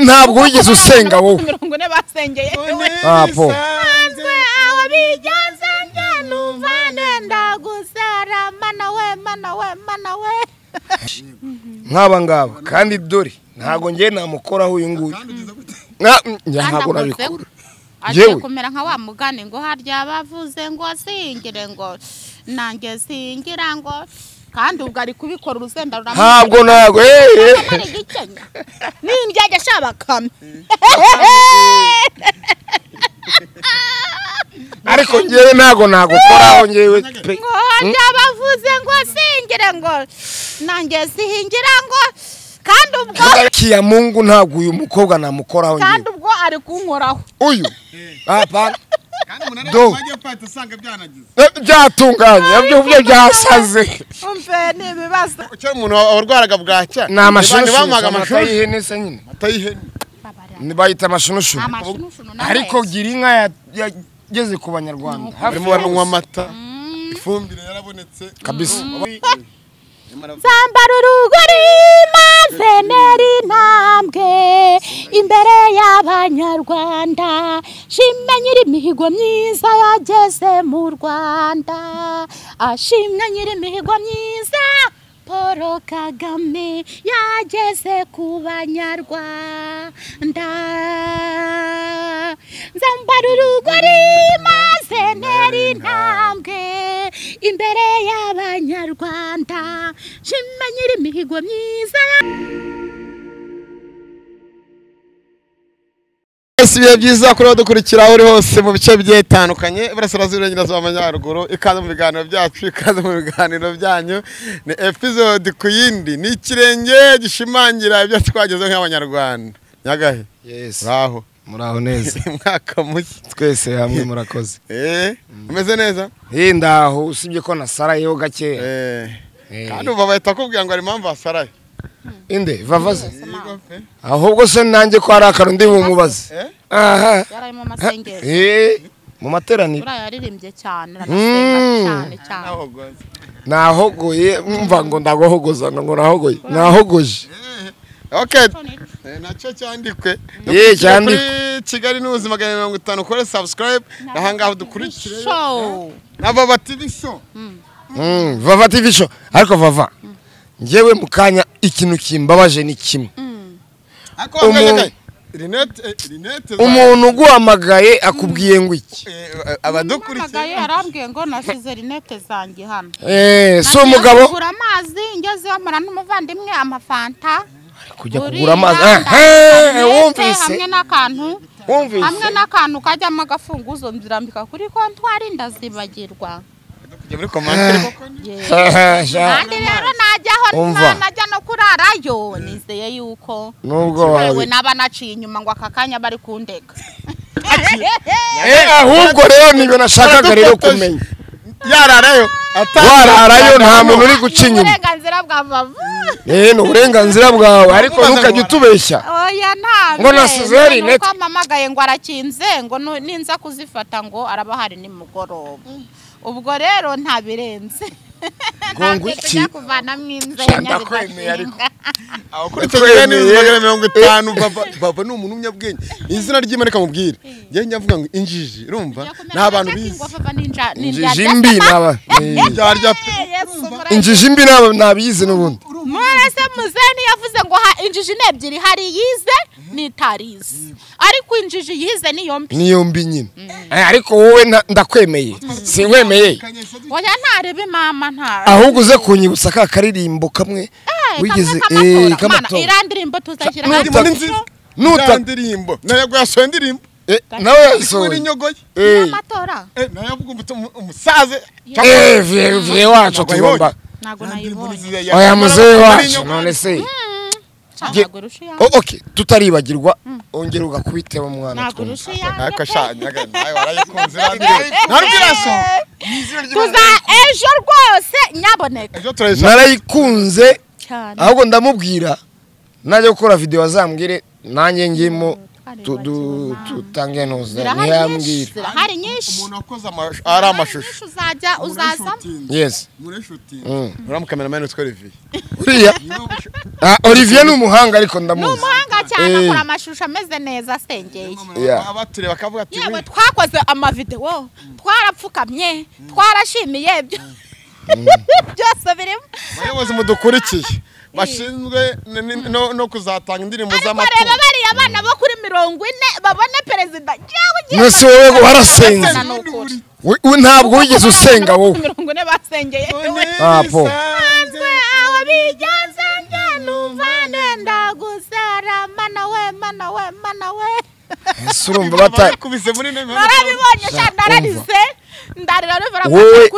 Ntabwo wigeze usenga wowe. 40 basengeye. Ah po. Aho bigeze nge numva nenda gusara mana we mana we mana we. Nk'aba ngaba kandi dore ntago ngiye namukoraho uyu nguyu. Ntabwo nabikora. Agiye kumera nka wa mugani ngo harya bavuze ngo singire ngo nange singira ngo kandi ubwo ari kubikora urusenda ruramutse. Ntabwo nago nindyajya shabakame. Ariko ngewe ntago nagukoraho ngewe pe. Ngo harya bavuze ngo singire ngo nange singira ngo kandi ubwo kiya Mungu ntabwo uyu mukobwa namukoraho ngewe. Kandi ubwo ari kunkoraho uyu hapana. Kandi umunara wagiye pata usanga byanagize byatunganye nabyo ubyo byasaze. Umve ni ibibazo cyo umuntu warwaraga bwacya ni amashusho y'ihene se nyine amata y'ihene bayita amashusho. Ariko gira inka yageze ku banyarwanda barimo baranywa amata ifumbire yarabonetse kabisa. Zambara urugori maze neri intambwe imbere y'abanyarwanda shimwe nyiri imihigo myiza yageze mu Rwanda ashimwe nyiri imihigo myiza Paul Kagame yageze ku banyarwanda. Zambara urugori maze neri intambwe imbere y'abanyarwanda shimwe nyiri imihigo myiza. Ibihe byiza kuri abadukurikira aho uri hose mu bice bigiye bitandukanye iburasirazuba iburengerazuba amajyaruguru ikaze mu biganiro byacu ikaze mu biganiro byanyu ni episode ku yindi ni ikirenge gishimangira ibyo twagezeho nk'abanyarwanda. Nyagahe yes muraho muraho neza mwaka mushya twese hamwe murakoze. Umeze neza ndaho usibye ko nasarayeho gakeya kandi uva bahita kubwira ngo hari impamvu wasaraye inde vavaze ahubwo se nanjye ko hari akantu ndi bumubaze. Aha yari mu masengero mu materaniro yararirimbye cyane aranasenga cyane cyane nahogoye mva ngo ndagohogoza ngo nahogoye nahogoje. Okay nacyo cyandikwe cyandikwe Kigali News 150 ukore subscribe ahangaho dukurikire na Vava TV show. Vava TV show ariko Vava ngewe mukanya ikintu kimbabaje ni kimwe. Umuntu uguhamagaye akubwiye ngo iki? Abadukurikiye yarambwiye ngo nasize rinete zanjye hano. So mugabo kugura amazi ngeze amara n'umuvandimwe amafanta kujya kugura amazi wumvise hamwe n'akantu hamwe n'akantu kajyamo agafunguzo nzirambika kuri kontwari ndazibagirwa. Muri komande kandi rero najyaho najya no kurarayo nizeye yuko nubwo wewe naba naciye inyuma ngo akakanya bari kundeka. Ahubwo rero nibyo nashakaga rero kumenya yararayo wararayo nta muntu uri guca inyuma. Uburenganzira bwa Vava ni uburenganzira bwawe ariko ntukajye utubeshya. Oya nta ngo nasize rinete nuko mpamagaye ngo arakinze ngo ninza kuzifata ngo araba hari nimugoroba. Ubwo rero nta birenze ngo iki kuvanamo inzenya ndakwemeye ariko aho kuri Kigali News 150 Baba ni umuntu umunyabwenge izina ry'Imana reka mubwire ngiye nyavuga ngo injiji urumva nta bantu bize injiji mbi naba injiji mbi naba nabize n'ubundi. Murese muzeni yavuze ngo injiji ni ebyiri hari yize nitarize ariko injiji yize niyo mbi niyo mbi nyine. Ariko wowe ndakwemeye sinkwemeye oya ntarebe mama nta ahubwo uze kunyibutsa ka karirimbo kamwe wigeze kamatora irandirimbo tuzashyira nuta ndirimbo nayo yasohoye indirimbo nawe yasohoye inyogoye amatora nayo avuga umusaze vie wacu tugomba ntago nayibonye oya muzehe wacu none se okay tutaribagirwa ongera ugakubiteba mwana ariko shanyaga nawe warayikunze ntarubwiraso tuza ejo rwose nyaboneka narayikunze ahubwo ndamubwira najya gukora video azambwire nanjye ngimo Tutange ntuza ntiyambwira. Zirahari nyinshi. Umuntu wakoze ari amashusho uzajya uzaza. Yes. Muri shooting. Uriya mukameramani witwa Olivier. Uriya Olivier ni umuhanga ariko ndamuzi. Ni umuhanga cyane akora amashusho ameze neza asengeye. Abatureba bakavuga ati yewe twakoze amavideo twarapfukamye twarashimiye byose birimo. Abayobozi mudukurikiye bashinzwe no kuzatanga indirimbo z'amatora. Ariko reba bariya bana bo kuri 40 babone perezida. Nese wowe warasenze. Ntabwo wigeze usenga wowe. 40 basengeye. Apo. Aho bigenze nge numva nenda gusara mana we mana we mana we. Surumva batakubise muri neme. Narabibonye cyane nararize. Ndarira revera.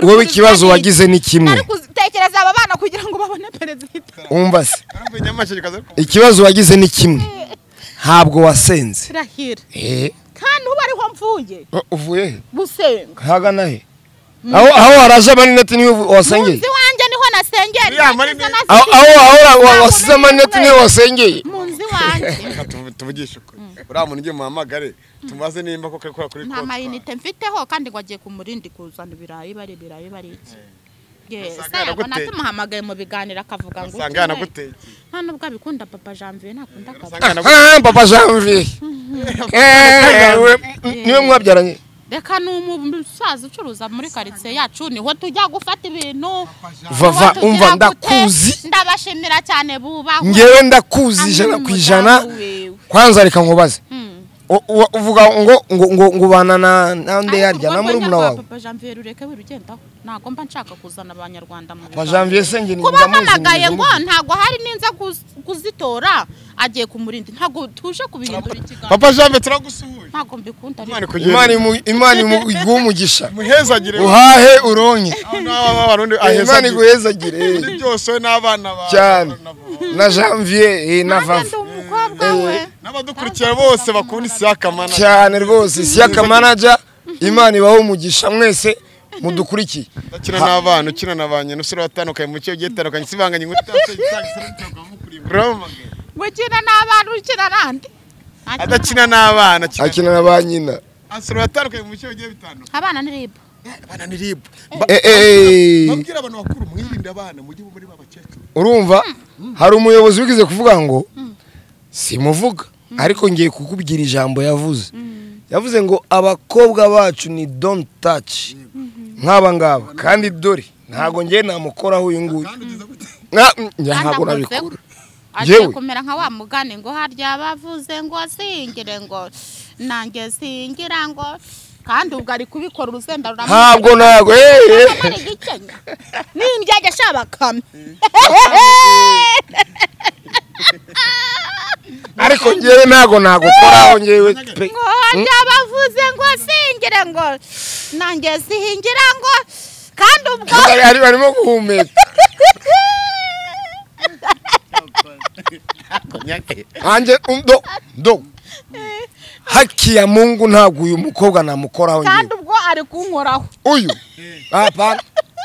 Wowe ikibazo wagize ni kimwe. Nari kutekereza aba bana kugira ngo babone perezida. Umva se. Ikibazo wagize ni kimwe. Ntabwo wasenze. Rahira. Kandi uba ariho mvuye. Uvuye he? Gusenga. Hagana he? Aho haraje amarinete niwe wasengeye. Munzi wanjye niho nasengeye. Aho wasize amarinete niwe wasengeye. Munzi wanjye. Tuvugishe ukuri. Uriya muntu ugiye muhamagare tumubaze nimba koko akora kuri konti. Nta mayinite mfiteho kandi ngo agiye ku murindi kuzana ibirayi bari ibirayi bari iki. Yes, tumuhamagaye mu biganiro akavuga ngo usanga yanagutekeye. Nta nubwo abikunda Papa Janvier ntakunda akavuga. Papa Janvier. Niwe mwabyaranye. Reka ni umusaza ucuruza muri quartier yacu niho tujya gufata ibintu. Vava umva ndakuzi. Ndabashimira cyane bubaho. Ngewe ndakuzi 100%. Kwanza reka nkubaze. Uvuga ngo ngo ngo bana na nande yarya na murumuna wawe. Papa Janvier ureke wirugendaho. Ntago mba nshaka kuzana abanyarwanda mu. Papa Janvier se nge ndamuzi. Kuba ngo ntago hari ninza kuzitora agiye kumurindi ntago tuje kubihindura ikiganiro. Papa Janvier turagusuhuje. Ntago mbikunda ariko. Imana iguhe umugisha. Muhezagire. Uhahe uronke. Imana iguhezagire. Byose n'abana bawe. Cyane. Na Janvier na Vava. N'abadukurikira bose bakunda Isiyaka Manager. Cyane rwose Isiyaka Manager Imana ibahe umugisha mwese mudukurikiye. Ndakina n'abana ukina nabanye nusura batandukanye mu cyo giye tandukanye sibanganye Gukina n'abana ukina nande? Adakina n'abana akina na ba nyina. Asura batandukanye mu cyo giye bitandukanye. Abana ni ribu. Abana ni ribu. Babwira abantu bakuru mwirinde abana mujye muri babakecuru. Urumva hari umuyobozi wigize kuvuga ngo simuvuga ariko ngiye kukubwira ijambo yavuze. Yavuze ngo abakobwa bacu ni don't touch. Nk'aba ngaba kandi dore ntago ngiye namukoraho uyu nguyu. Ntabwo nabikora. Agiye kumera nka wa mugani ngo harya bavuze ngo singire ngo nanjye singira ngo kandi ubwo ari kubikora urusenda ruramutse. Ntabwo nindyajya shabakame. Ariko ngewe ntago nagukoraho ngewe pe. Ngo harya bavuze ngo singire ngo nanjye sihingira ngo kandi ubwo arimo guhumeka. Anje ndo haki ya Mungu ntabwo uyu mukobwa namukoraho ngewe. Kandi ubwo ari kunkoraho. Uyu hapana.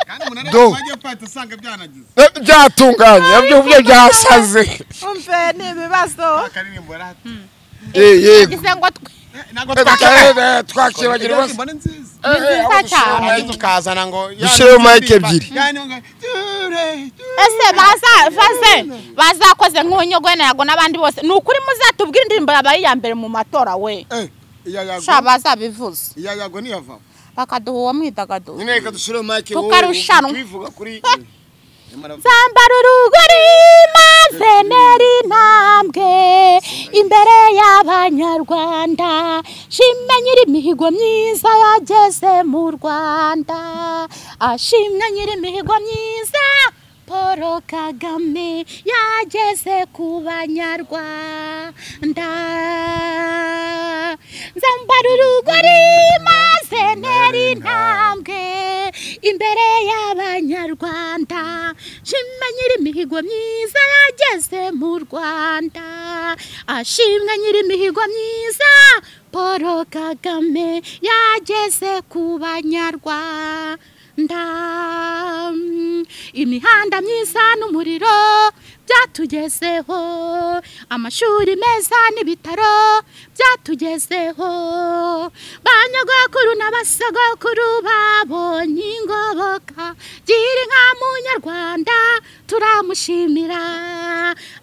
Kandi umuntu ari kwajya usanga byanagize. Byatunganye byo byasaze. Umve ni ibibazo. Yego. Ntabwo twakibagira ibibazo. Nziza cyane. Tukazana ngo dushireho mic ebyiri. Ese bazakoze nk'unyogwena yago n'abandi bose ni ukuri muzatubwira indirimbo yabaye iya mbere mu matora we. Sha bazabivuze. Iya yago ni yava. Bakaduha uwo mwidagaduro. Nyine reka dushireho mic tukarushanwa. Tubivuga kuri Zambara urugori maze neri intambwe imbere y'abanyarwanda shimwe nyiri imihigo myiza yageze mu Rwanda ashimwe nyiri imihigo myiza Paul Kagame yageze ku banyarwanda. Zambara urugori maze neri intambwe imbere y'abanyarwanda shimwe nyiri imihigo myiza yageze mu Rwanda ashimwe nyiri imihigo myiza Paul Kagame yageze ku banyarwanda. Imihanda myiza n'umuriro byatugezeho, amashuri meza n'ibitaro byatugezeho, ba nyogokuru n'abasogokuru babonye ingoboka. Gira inka munyarwanda turamushimira,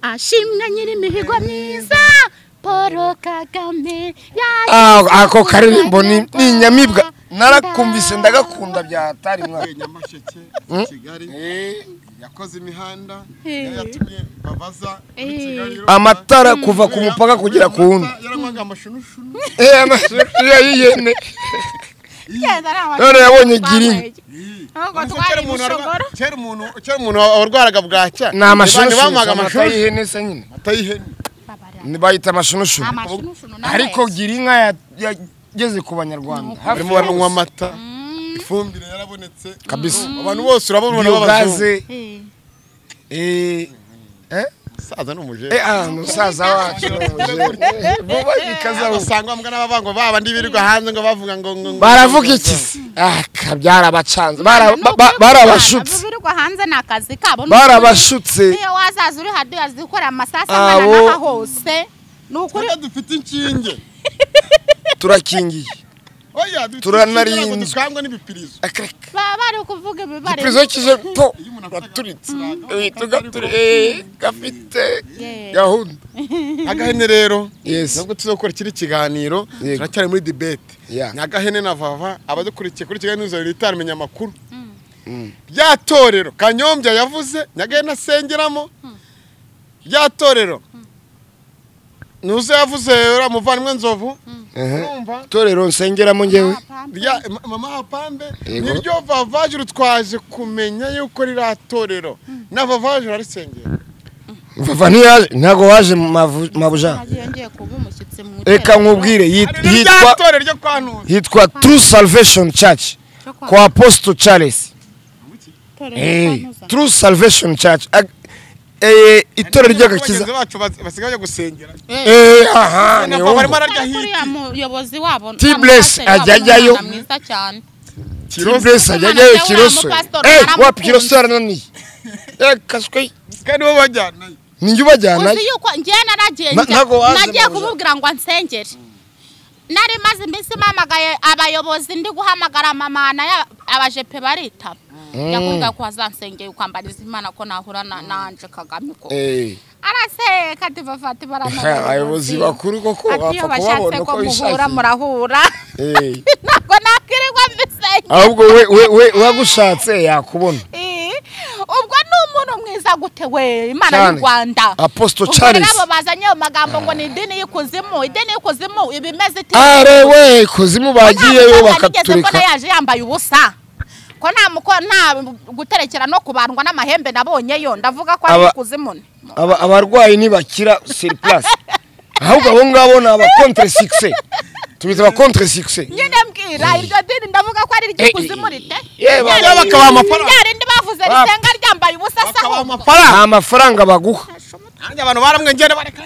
ashimwe nyir'imihigo myiza Paul Kagame. Ako karirimbo ni inyamibwa, narakumvise ndagakunda bya hatari mwana. Nyamasheke Kigali yakoze imihanda yatumye babaza muri Kigali, amatara kuva ku mupaka kugera ku wundi, yaranywaga amashunushunu amashunushunu y'ihene. None yabonye girinka. Kera umuntu warwaraga bwacya ni amashunushunu, amata y'ihene se nyine, amata y'ihene bayita amashunushunu. Ariko girinka yageze ku banyarwanda, barimo baranywa amata, ifumbire yarabonetse kabisa, abantu bose urabona b'abazungu. Musaza ni umujene, musaza wacu ni umujene vuba bikazaho usanga mbwa n'abavango baba ndi birirwa hanze ngo bavuga ngo baravuga iki se? Byarabacanze, barabashutse, birirwa hanze ni akazi kabo, barabashutse. Niyo wazaza uri hadi azikora amasasa angana n'aha hose, ni ukuri dufite inshinge turakingiye, oya turanarinzwe dukangwa n'ibipirizo, baba bari kuvuga ibibare, igipirizo kije po raturitse gafite gahunda. Agahene rero nubwo tuzokora kiri kiganiro turacyari muri debate Nyagahene na Vava. Abadukurikiye kuri Kigali News ritaramenya amakuru rya torero Kanyombya yavuze Nyagahene asengeramo, rya torero Nuze yavuze ura muvandimwe Nzovu, urumva torero nsengeramo ngewe rya mama Apambe niryo Vavaje twaje kumenya yuko rira torero na Vavaje arisengera. Vava ntiyaje, ntago waje mabuja. Reka nkubwire yitwa True Salvation Church kwa Apostle Charles. True Salvation Church, itorero ry'agakiza bacu basigaye gusengera. Aha ni barimo ararya hiti muyobozi wabo T-Bless ajyayo T-Bless ajyayo Kiroso. Wapi Kiroso arananiye kaswe kandi bo bajyana ninjye ubajyana. Uzi yuko ngiye naragiye nagiye kumubwira ngo ansengere, nari maze iminsi mpamagaye abayobozi ndi guhamagara mama na abajepe baritaba, yakubwira ko azansengeye ukwambariza Imana ko nahura na Ange Kagame ko araseka ati bafate baramara abayobozi bakuru koko bapfa kubabona ko muhura murahura ntabwo nakirirwa mbisenge, ahubwo we wagushatse yakubona. Ubwo ni umuntu mwiza gute we Imana y'u Rwanda Apostle Charles. Nabo bazanye ayo magambo ngo ni idini y'ikuzimu, idini y'ikuzimu ibimeze ite? Are we kuzimu bagiyeyo bakaturika. Yaje yambaye ubusa ko nta muko nta guterekera no kubandwa n'amahembe nabonyeyo, ndavuga ko ari ikuzimu. Abarwayi nibakira sur place, ahubwo abo ngabo ni aba contre succès, tubita aba contre succès. Nyine mbwira iryo dini ndavuga ko ari iry'ikuzimu rite? Bakaba amafaranga yarindi bavuze risenga ryambaye ubusa saho nta mafaranga baguha. Nanjye abantu baramwengera bareka.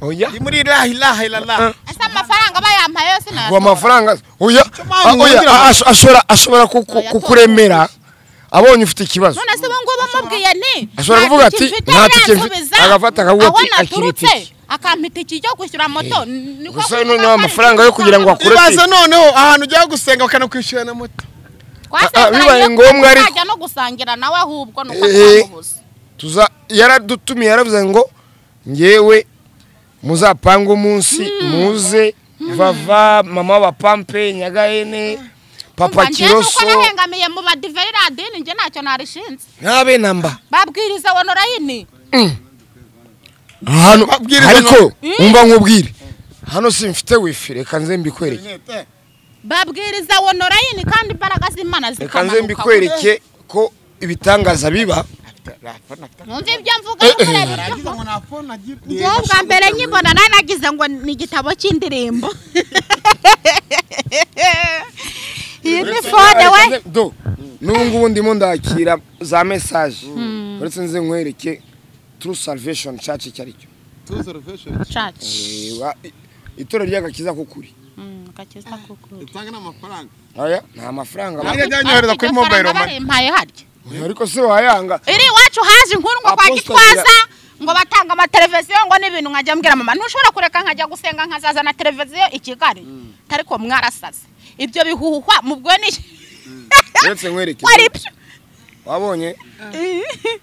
Oya ndi muri la ilaha illallah. Ese amafaranga bayampaye yose na ngo amafaranga oya ashobora kukuremera abonye ufite ikibazo. None se bo ngo bamubwiye nti ashobora kuvuga ati nta tike mfite, agafata akavuga ati akiriti akampita ikijyo kwishyura moto. Niko gusa noneho amafaranga yo kugira ngo akure ibaze. Noneho ahantu ujya gusenga bakanakwishyura na moto bibaye ngombwa ariko ajya no gusangira nawe ahubwo nuko twamubuze. Tuza yaradutumiye yaravuze ngo ngewe muzapanga umunsi muze Vava mama wa Pampe Nyagahene papa Kiroso. Nkuko nahengamiye mu badive radini nje ntacyo narishinze ntabe namba babwiriza onorayini hano ariko umva nkubwire hano simfite wifi, reka nze mbikwereke. Babwiriza onorayini kandi imbaraga z'Imana zikamanuka, reka nze mbikwereke ko ibitangaza biba. Numva ibyo mvuga njyewe bwa mbere nkibona nari nagize ngo ni igitabo cy'indirimbo. Iyi ni fone we. N'ubu ngubu ndimo ndakira za message, uretse nze nkwereke True Salvation Church icyo aricyo. True Salvation Church itorero ry'agakiza k'ukuri. Agakiza k'ukuri itanga n'amafaranga. Oya nta mafaranga yanyohereza kuri mobile money mpaye harya. Ariko se wayanga iri iwacu haje inkuru ngo kwa Gitwaza Ngo batanga amateleviziyo ngo n'ibintu nkajya mbwira mama ntushobora kureka nkajya gusenga nkazazana televiziyo i Kigali. Ariko mwarasaze. Ibyo bihuhwa mubwo ni uretse nkwereke. Wabonye?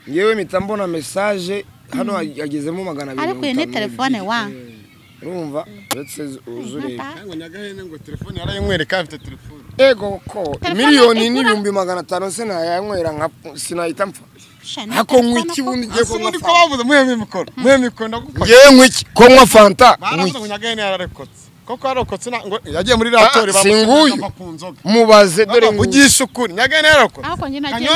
Ngewe mpita mbona message hano yagezemo 200. Ariko iyi ni telefone wa. Urumva uretse uzurebe. Ngo Nyagahene ngo telefone yarayimwereka afite telefone. Ego ko miliyoni n'ibihumbi 500 se nayanywera nka sinahita mpfa. Hako nkwiki bundi ngiye ko nka ko bavuze muhe mikoro. Muhe mikoro ndagufasha. Ngiye nkwiki ko nkwa Fanta. Baravuze ngo Nyagahene yararokotse. Koko yararokotse ngo yagiye muri ratori bamusubiza ku nzoga. Mubaze dore ngugisha ukuri Nyagahene yararokotse. Ariko njye nagiye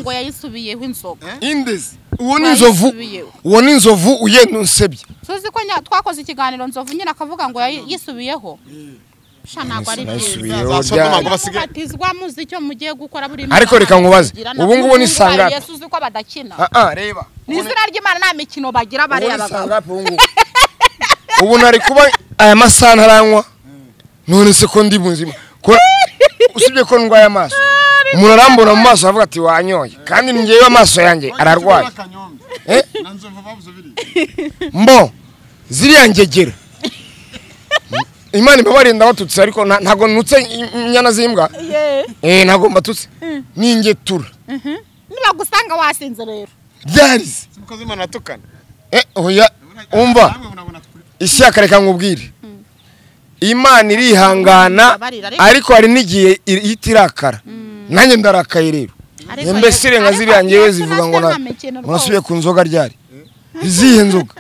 ngo yayisubiyeho inzoga. Indezi. Uwo ni inzovu. Uwo ni inzovu ugenda unsebye. Suzi ko twakoze ikiganiro nzovu nyine akavuga ngo yisubiyeho. Ariko reka nkubaze ubu ngubu ni sangapi? Yesu uzi ko badakina. Reba ni izina ry'Imana nta mikino bagira bariya bagabo. Ubu nari kuba aya masaha ntaranywa none se ko ndi muzima usibye ko ndwaye amaso umuntu arambona mu maso avuga ati wanyoye kandi ngewe amaso yanjye ararwaye. Mbo ziriya ngegera Imana imbabarire ndabatutse ariko ntago nutse inyana z'imbwa. Ntago mbatutse. Ningetura. Niba gusanga wasinze rero. Byarize. Simukoze Imana atukana. Oya umva. Ishyaka reka nkubwire. Imana irihangana ariko hari n'igihe itirakara. Nanjye ndarakaye rero. Mbese irenga ziriya ngewe zivuga ngo nasubiye ku nzoga ryari. Izihe nzoga?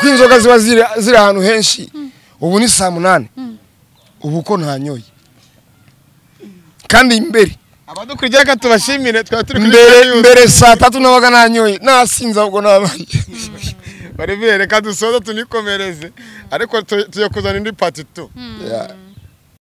Ko inzoga ziba ziri ahantu henshi ubu ni saa 8 ubu ko ntanyoye kandi imbere abadukurikira ka tubashimire twaba turi kuri mbere saa 3 nabaga nanyoye nasinze ahubwo nabaye bari bereka dusoza tunikomereze ariko tuye kuzana indi part 2.